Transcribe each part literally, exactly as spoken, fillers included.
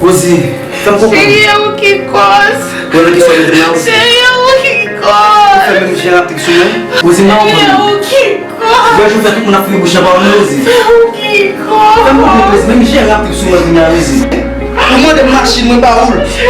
Rosie, fè m konprann. Cheri, e ou ki kòz. Mwen nan kesyon mwen te nan Rosie. Cheri, e ou ki kòz. Ou fè menm jan ap trik sou mwen. Rosie, m pa konprann. Cheri, e ou ki kòz. Ou wè jan w fè tout moun ap fouye bouch nan pawòl mwen, Rosie. E ou ki kòz. Fè m konprann, Rosie, menm jan ap trik sou mwen kounye a, Rosie. Ou mande m machin, mwen ba ou l. Cheri,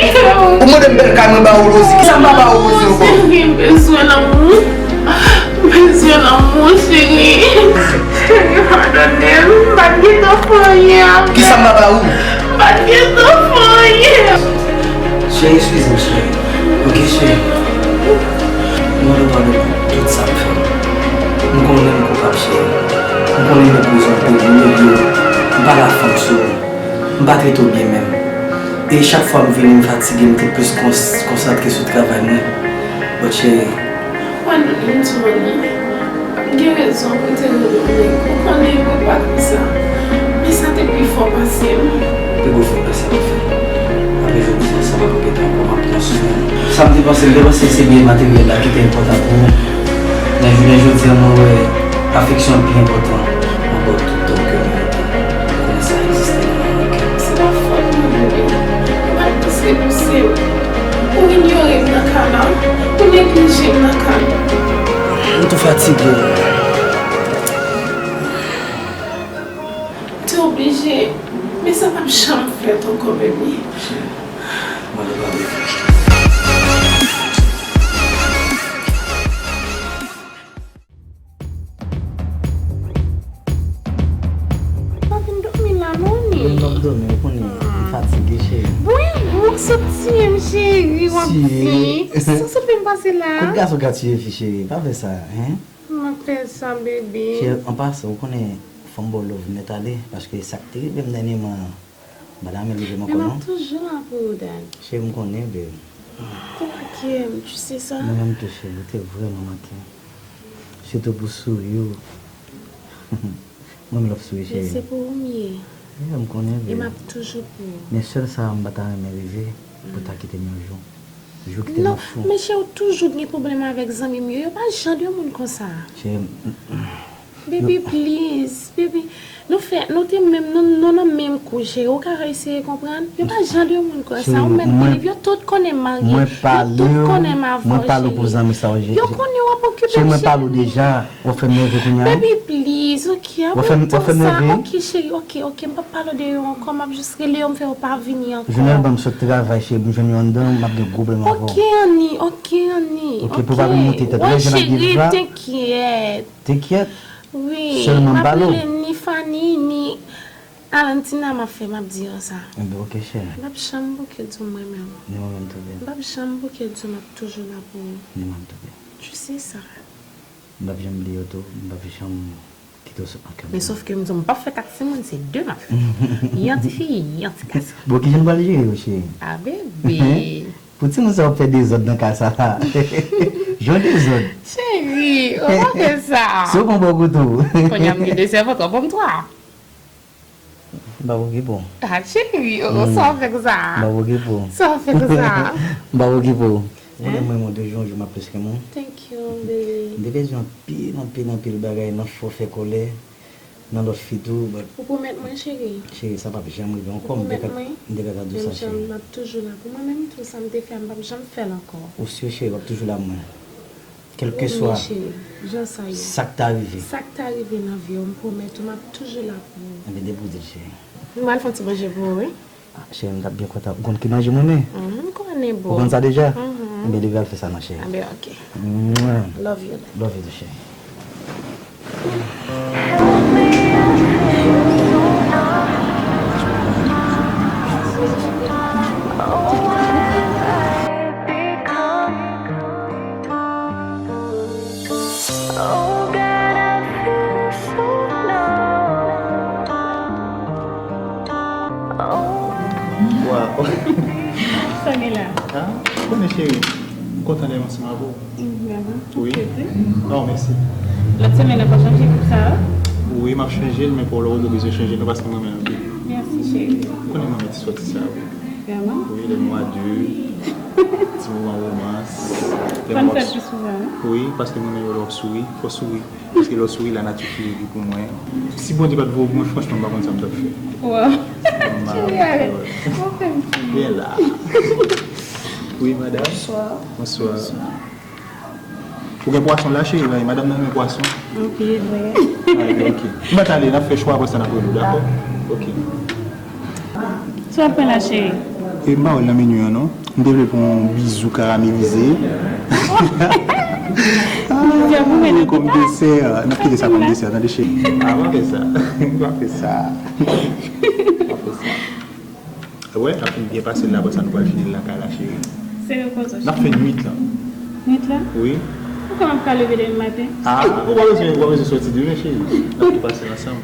e ou. Ou mande m bèl kay, mwen ba ou l, Rosie. Kisa m pa ba ou, Rosie, ankò? Cheri, m bezwen lanmou. M bezwen lanmou, cheri. Cheri, padone m. M pa t gentan fè anyen avè l. Kisa m pa ba ou? M pa t gentan fè anyen. Cheri, eskize m, cheri. Oke, cheri. M mande w padon pou tout sa m fè. M konnen m koupab, cheri. M konnen m meprize w anpil, m inyore w. M pa la fanm sou ou. M pa trete w byen menm. E chak fwa m vini, m fatige, m te plis kons-, konsantre sou travay mwen. But, cheri, Padone m, Tony. M gen rezon pou te rele w nèg. Ou konnen mwen pa konsa. Men sa te pi fò pase m. Pi gwo fòt pase m fè. Apre jodi a, sa p ap repete ankò, m ap pran swen w. Sa m te panse, m te panse se byen materyèl la ki te enpòtan pou mwen. Men jounen jodi a, mwen wè afeksyon an pi enpòtan. Mwen ba w tout tan ke mwen. Konnen sa egziste nan kè m. Se pa fòt mwen, bebe. Ou pa t plis repouse m. Ou inyore m nan ka la. Ou neglije m nan ka la. M tou fatige. M te oblije. Men sa p ap janm fèt ankò, bebe. Mwen te pale. Pa vin dòmi la non, Ni. Mwen p ap dòmi, ou konnen, m fatige, cheri. Bon, ou sot tiye m, cheri, w ap di. Sa sot fè m pase la. Kot gason ka tiye fi, cheri? Pa fè sa, hein? M ap fè sa, bebe. Cheri, an pasan, ou konnen, fò m ba w love nèt ale, paske sa k te rive m dènyèman an, m pa ta renmen rive m ankò non. Men m ap toujou la pou ou, Dad. Cheri, m konnen, babe. Ou manke m, tu sais ça. Mwen menm tou, cheri, ou te vrèman manke m. Sitou pou souri w. Mwen menm l ap souri, cheri. Men se pou ou m ye. Yeah, m konnen, babe. E m ap toujou pou ou. Men sèl sa a m pa ta renmen rive pou ta kite m yon jou. Jou kite m ap fou. Non, men cheri, ou toujou gen pwoblèm avèk zanmi m yo. Yo pa jan de moun konsa. Cheri, m, m, Baby, please, baby. Nou fè, nou te menm, nou, nou nan menm kou, cheri. Ou ka eseye konprann? Yo pa jan de moun konsa. Ou mèt bilif, yo tout konnen m marye. Yo tout konnen m avè w, cheri. Yo konnen w ap okipe m, cheri. Ou ap fè m nève kounye a. Baby, please, ok, ap ret tan sa. Ok, cheri, ok, ok, m p ap pale w de yo ankò, m ap jis rele yo, m fè yo pa vini ankò. Jounèl, ban m sot travay, cheri, pou m jwenn yo anndan, m ap gen gwo pwoblèm avè w. Ok, honey, ok, honey, ok. Ok, pou w pa vin moute tèt ou, lè jan n ap gen viva. Cheri, te kyèt. Te kyèt. Wi, m ap rele ni Fanny, ni Alantina, m ap fè, m ap di yo sa. Enben, ok, cheri. M p ap janm bouke di w mwen menm. Ni mwen menm tou, baby. M p ap janm bouke di w, m ap toujou la pou ou. Ni mwen menm tou, baby. Tu sais ça. M p ap janm bliye w tou, m p ap janm kite w sot nan kè m. Men sòf ke m di w, m p ap fè kat timoun, se de m ap fè. Yon ti fi, yon ti gason. Bon, kijan n pral jere yo, cheri? A, bebe. Pou timoun sa yo ap fè dezòd nan kay sa la. Jan dezòd. Cheri, ou pa fè sa. Si w pran bò kote w. Kounye a m gen de sèvant, w ap ban m twa. M p ap okipe w. Ah, cheri, oh, oh, sa w fè konsa? M p ap okipe w. Sa w fè konsa? M p ap okipe w. Ou konnen mwen, mwen toujou yon jou m ap plis renmen w. Thank you, baby. M te pèdi anpil, anpil, anpil bagay nan fò fè kòlè, nan lòt fi tou, but... Ou pwomèt mwen, cheri? Cheri, sa p ap janm rive ankò, m te ka, m te ka di w sa, cheri. M ap toujou la pou mwen, menm tou sa m te fè a, m p ap janm fè l ankò. Ou si, cheri, w ap toujou la pou mwen. Kèlkeswa sa k ta rive. Sa k ta rive. Sa k ta rive nan vi w, m pwomèt ou, m ap toujou la pou ou. Enben, depi w di l, cheri. M pral fè yon ti manje pou ou, wi. Ah, cheri, m t ap byen kontan. Ou konn ki manje m renmen? Mhm, m konnen, boo. Ou konn sa deja? Mhm. Enben, leve al fè sa non, cheri. Enben, ok. Mwah. Love you. Love you too, cheri. Wow. Sa gen la? Ah, ou konnen, cheri. M kontan lè m ansanm avè w. Vrèman? Wi. Non, mèsi. Lòt semèn nan, w ap chanje koup sa a? Wi, m ap chanje l, men pou lè ou bezwen chanje l, paske m renmen l anpil. Mèsi, cheri. Ou konnen m renmen ti sòti sa a, wi. Vrèman? Wi, lè nou a de, ti moman womans. Fò n fè l pi souvan, wi. Wi, paske m renmen yo lè w ap souri, fò w souri. Paske lè w souri, lanati fleuri pou mwen. Si Bondye pa t voye w pou mwen, franchman, m pa konn sa m t ap fè. Wow. Cheri, arèt. Ou fè m kriye. Byen la. Wi, madanm. Bonswa. Bonswa. Bonswa. Ou gen pwason la, cheri, la, e madanm nan renmen pwason. Anpil, wi. Ah, ok. M pa t ale, n ap fè chwa, apre sa, n ap rele w, dakò? Ok. Sa w ap pran la, cheri? E m pa wè l nan meni an, non. M te vle pran yon bizou karamelize. Bizou pou mwen nan kòm desè. N ap kite sa kòm desè, tande, cheri. Ah, m ap fè sa. M ap fè sa. M ap fè sa. Wè, n ap fin byen pase l la, apre sa, nou pral fini l lakay la, cheri. Se repoze w, cheri. N ap fè nwit lan. Nwit lan? Wi. Poukò m ap ka leve demen maten? Ah, ou pa bezwen, ou pa bezwen sòti demen, cheri. N ap tou pase l ansanm.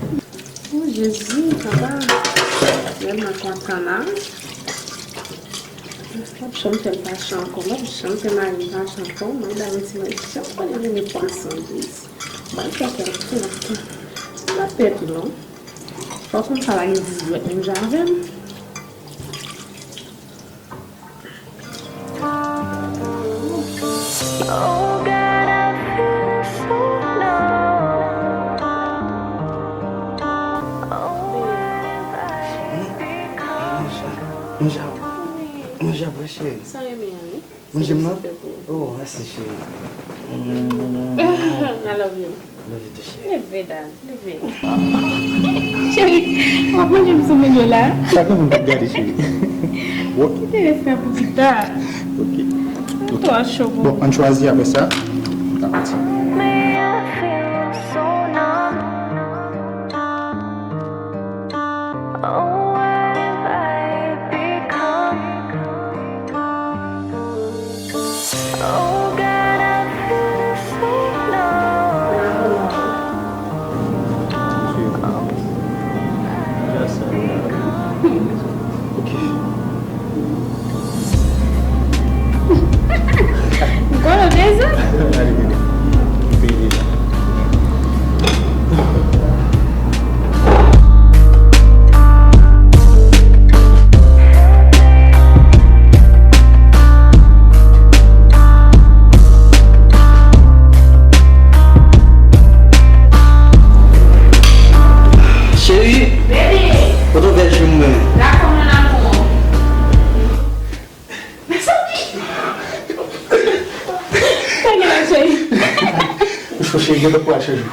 Oh, Jezi, papa. Tèlman kontan la. M p ap janm fè l pa chan ankò. M p ap janm fè mari m pa chan ankò. Mwen, dam ti mwen, janm konnen vini pwason dous. Mwen fè kè kontan. M ap pè tou non. Fò konn sa pa gen dizwèt menm jan avè m. Oh God, I feel so numb. Oh, what have I become? Manje ap, manje ap, manje ap, cheri. Sa renmen an, wi. Manje m nan? Oh, mèsi, cheri. Mm. I love you. Love you too, cheri. Leve, dad, leve. Cheri, w ap manje m sou menyo la? Sa gen moun k ap gade, cheri. Kite rès la pou pita. Ok. Ou twò cho pou... Bon, ann chwazi apre sa. May I feel so numb. Oh, what have I become? Oh God, I feel so numb. Ok. Golo deza? Cheri, gen lòt pral chanje.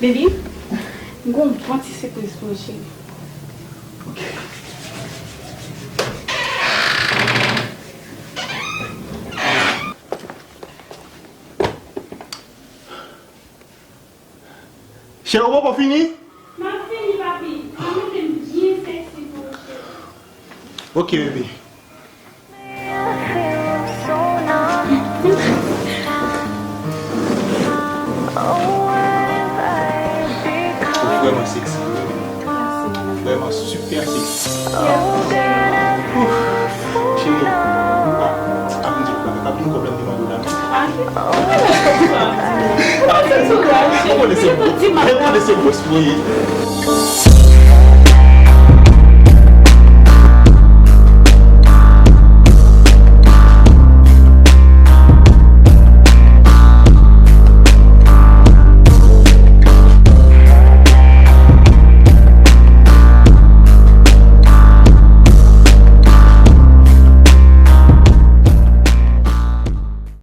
Baby, m gon bon ti sipriz pou ou, cheri. Cheri, ou poko fini? M ap fini, papi. Ann mete m byen sexy pou ou, cheri. Ok, bebe. Ou vrèman sexy. Vrèman super sexy. Ouf, cheri, pa, pa vin di m bagay, pa vin kòb la m te mande w la, non. Ou konnen se bon, ou konnen se bon espri.